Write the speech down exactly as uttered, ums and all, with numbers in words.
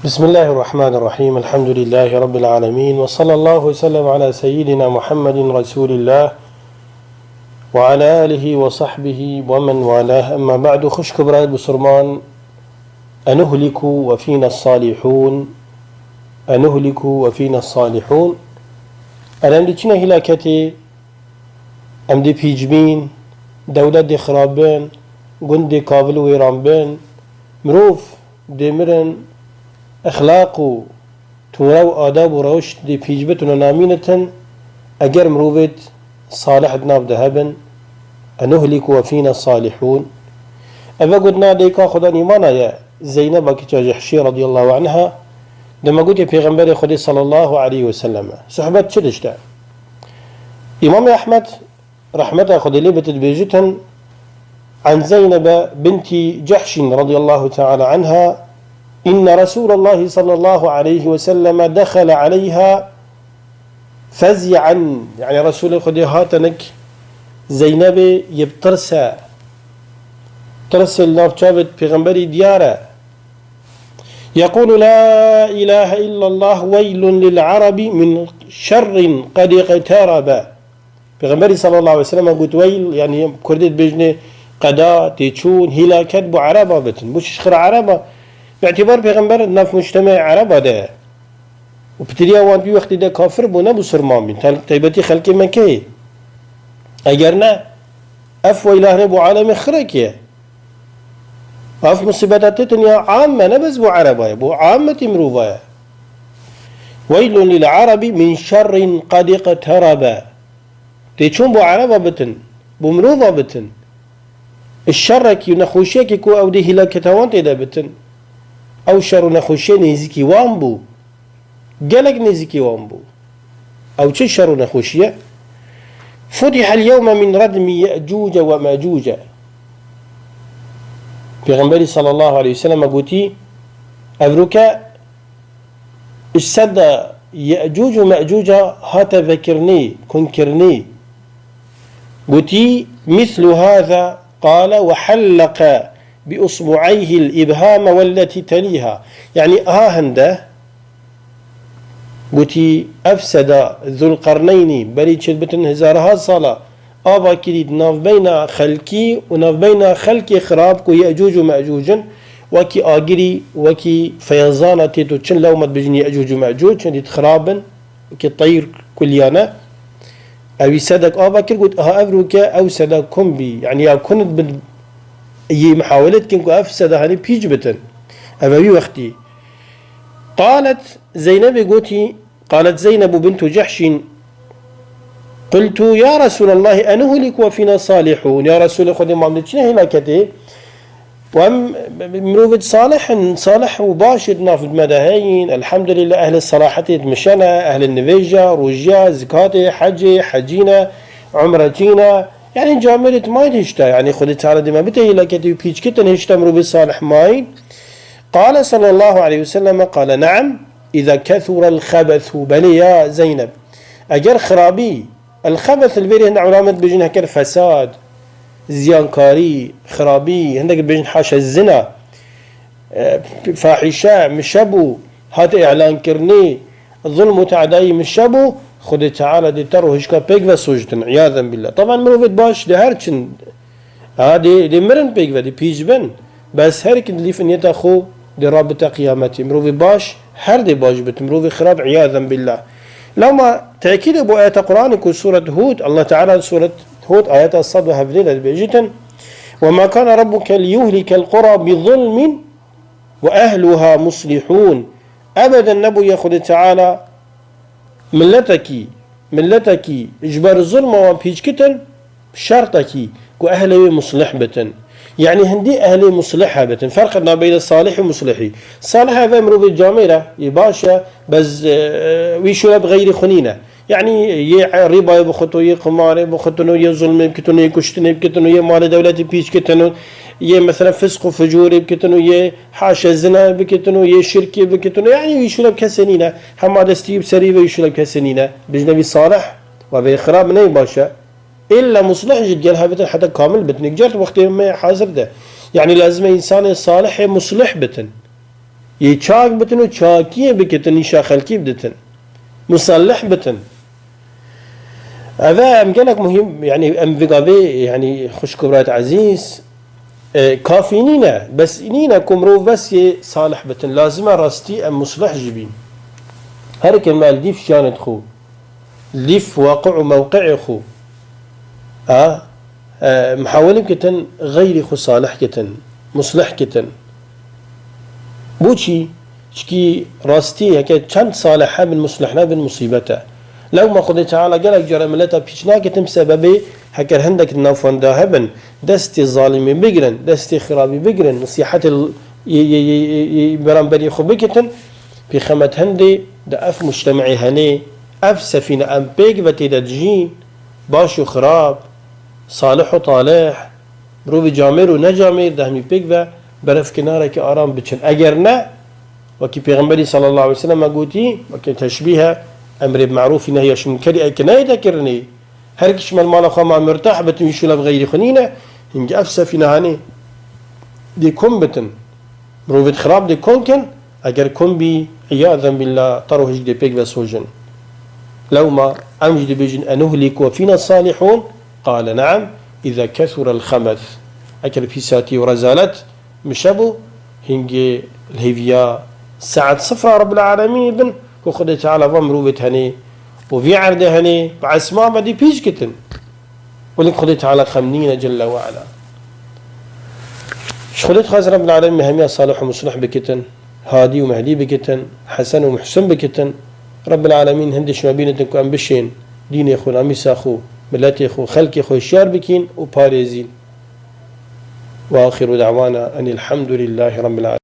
بسم الله الرحمن الرحيم. الحمد لله رب العالمين. وصلى الله وسلم على سيدنا محمد رسول الله وعلى آله وصحبه ومن والاه. أما بعد. Xwişk û birayê bisurman, أنهلك وفينا الصالحون؟ أنهلك وفينا الصالحون؟ Erem dê çine hîlaketê, em dê pîç bîn, dewlet dê xirab bin, gund dê kavil û wêran bin, mirov dê mirin, exlaq û tûre û adab û rewş dê pîç bitin û namînitin, eger mirovêt salih di nav de hebin, أنهلك وفينا الصالحون؟ Eve gotina dêka Xudan îmana ye, Zeyneba kiça Cehşî radiyallahu anha, dema gotiye Pêxemberê Xwedê sallallahu aleyhi ve selleme. Sohbet çi dişte? Îmamê Ehmed, rehmeta Xwedê lê bit, dibêjitin, عن زينب بنت جحش رضي الله تعالى عنها، إن رسول الله صلى الله عليه وسلم دخل عليها فزعا، yani Resulê Xwedê hatenik Zeynebê yê bi tirse, tirsê li nav çavê Pêxemberî diyar e. يقول: لا إله إلا الله، ويل للعرب من شر قد اقترب. Pêxemberî sallallahu aleyhi ve sellem got, weyl, yani Kurdê dibêjinê qeda, têçûn, hîlaket bo Ereba bitin, bo şişxira Ereba. Bi îtîbar Pêxember nav mujtemê Ereba de ye. Û pitiriya wan di wî wextî de kafir bû, ne musulman bîn, tel-, taybetî xelkê Mekkeyê. Eger ne, ev weyla hinê bo alemê xirekê ye. Ev musîbeta tê tenya amme, ne bes bo Ereba ye, bo ammetî mirova ye. ويل للعرب من شر قد اقترب. Têçûn bo Ereba bitin, bo mirova bitin. Şerekî û nexweşiyekî ku ew dê hîlaketa wan tê de bitin. Ew şer û nexweşiyê nêzîkî wan bû. Gelek nêzîkî wan bû. Ew çi şer û nexweşî ye? فتح اليوم من ردم يأجوج ومأجوج. Pêxemberî sallallahu aleyhi ve sellem gotî, evroke ji seda Ye'cûc û Me'cûca hate vekirinê, kunkirinê. Gotî, مثل هذا قال وحلق بإصبعيه الإبهام والتي تليها. Yanî aha hinde, gotî, ev seda Zulqerneynî berî çêdibitin hezaraha sala ava kirî di navbeyna xelkî û navbeyna xelkê xirab ku Ye'cûc û Me'cûc in, wekî agirî, wekî feyezana tê tu çin lewma dibêjin Ye'cûc û Me'cûc, çendî dixirabin, wekî teyr kuliyane. Ewî sedek ava kir, got, aha ev rûke ew seda kun bî, yanî ya kun bin, yê mihawele dikin ku ev seda henî pîç bitin. Ev e wî wextî. Qalet, Zeynebê gotî, قالت زينب بنت جحش: قلت يا رسول الله أنهلك وفينا صالحون؟ Ya Resulê Xwedê, ma em dê çine hêlaketê? Û em mirovêt salih in, salih û baş ê di nav me de heyîn. Elhamdulillah, ehlê selahetê di mişe ne, ehlê nivêja, rojiya, zikatê, hecê, hecî ne, umrecî ne. Yanî camêrê di mayîn hişta. Yanî Xwedê Teala dê me bide hêlaketê û pîçkitin hişta mirovê salih mayîn. قال صلى الله عليه وسلم: قال نعم إذا كثر الخبث. Belê ya Zeyneb. Eger xirabî, el-xebeth li vêrê hinde ewlamet dibêjin heker fesad, ziyankarî, xirabî, hindek dibêjin haşa zina, e, fahîşe, mişe bû, hate îlankirinê, zulm û teadayî mişe bû, Xwedê Teala dê te rûhişka pêk ve sojitin, îyazen billah. Taban mirovêt baş dê her çin Ha, dê, dê mirin pêk ve, dê pîç bin. Bes her yek dilîf niyeta xwe dê rabite qiyametê. Mirovê baş, her dê baş bit. Mirovê xirab, îyazen billah. Lewma tekîdê bo ayeta Qur'anê ku Suret Hûd, Allah Teala Suret Hûd ayeta sed û hevdeh de dibêjitin, وما كان ربك ليهلك القرى بظلم وأهلها مصلحون. Ebeden nebûye Xwedê Teala miletekî, miletekî ji ber zulma wan pîçkitin, şertekî ku ehlê wê muslih bitin. Yanî hindî ehlê muslih hebitin. Ferq nabeyne salih û muslihî. Salih ev e mirovê camêr e, yê baş e, bes, e, wî şûre bi xeyrî xwe nîne. Yanî yê rîbayê bixwitino, yê qimarê bixwitino, yê zulmê bikitino, yê kuştinê bikitino, yê malê dewletê pîçkitino, yê mesela fisq û fucûrê bikitino, yê haşa zinayê bikitino, yê şirkê bikitino. Yanî wî şûre bi kesê nîne. Hema destî bi serî ve wî şûre bi kesê nîne. Bijne wî salih, ve vê xirab neyê baş e. Îlla muslih jî digel hev bitin heta kamil bitin. Yekcar wextê me hazir de. Yanî lazim e însanê salihê muslih bitin. Yê çak bitin û çakiyê bikitin, nîşa xelkî biditin. Musallih bitin. Eve em gelek muhîm, yanî em vê gavê, yanî xwişk û birayet ezîz, e, kafî nîne, bes nîne ku mirov bes yê salih bitin. Lazim e rastî em muslih jî bîn. Her kin me li dîf jiyanê xwe, li dîf waqi û mewqi'ê xwe. A, e, mihawelî bikitin, xeyrî xwe salih kitin, muslih kitin. Bo çî? Çikî rastî heke çend salih hebin, muslih nebin, musîbet e. Lewma Xwedê Teala gelek cara mileta pîç nakitin bi sebebê heker hindek di nav wan de hebin, destê zalimî bigirin, destê xirabî bigirin, nesihetê l-, yê, yê, yê, yê, yê beramberî xwe bikitin, pêxemet hindê di ev mujtemî henê, ev sefîne em pêk ve tê de dijîn, baş û xirab, salih û talih, mirovê camêr û necamêr dehmî pêk ve berevkinarekî aram biçin. Eger ne, wekî Pêxemberî sallallahu aleyhi ve sellem me gotî, wekî teşbîh e, emrê bi merûfî nehya ji munkerî eke neyê de kirinê, her kişî me li mala xwe ma murtah bitin, wî şûla bi xeyrî xwe nîne, hingî ev sefîne hanê dê kom bitin. Mirovêt xirab dê kom kin, eger kom bî, îyazen bîllah, te rojîk dê pêk ve sojin. Lewma em jî dibêjin, "Enuhlik we fîna salihûn?" Qale, "Ne'em, îza kesurel xebes." Eger pîsatî û rezalet mişebû, hingê li hêviya saet sifra Rabbil Alemînê bin, ku Xwedê Teala va mirovêt henê û vî erdê henê bi esma me dê pîç kitin. Welî Xwedê Teala xem nîne Celle ve Ala. Ji Xwedê dixwazin Rabbil Alemîn me hemiya salih û muslih bikitin, hadî û mehdî bikitin, hesen û muhsin bikitin. Rabbil Alemîn hindê ji me bînitin ku em bişên dînê xwe, namîsa xwe, miletê xwe, xelkê xwe hişyar bikîn û parêzîn. Ve axiru da'wana enil hamdulillahî Rabbil Alemin.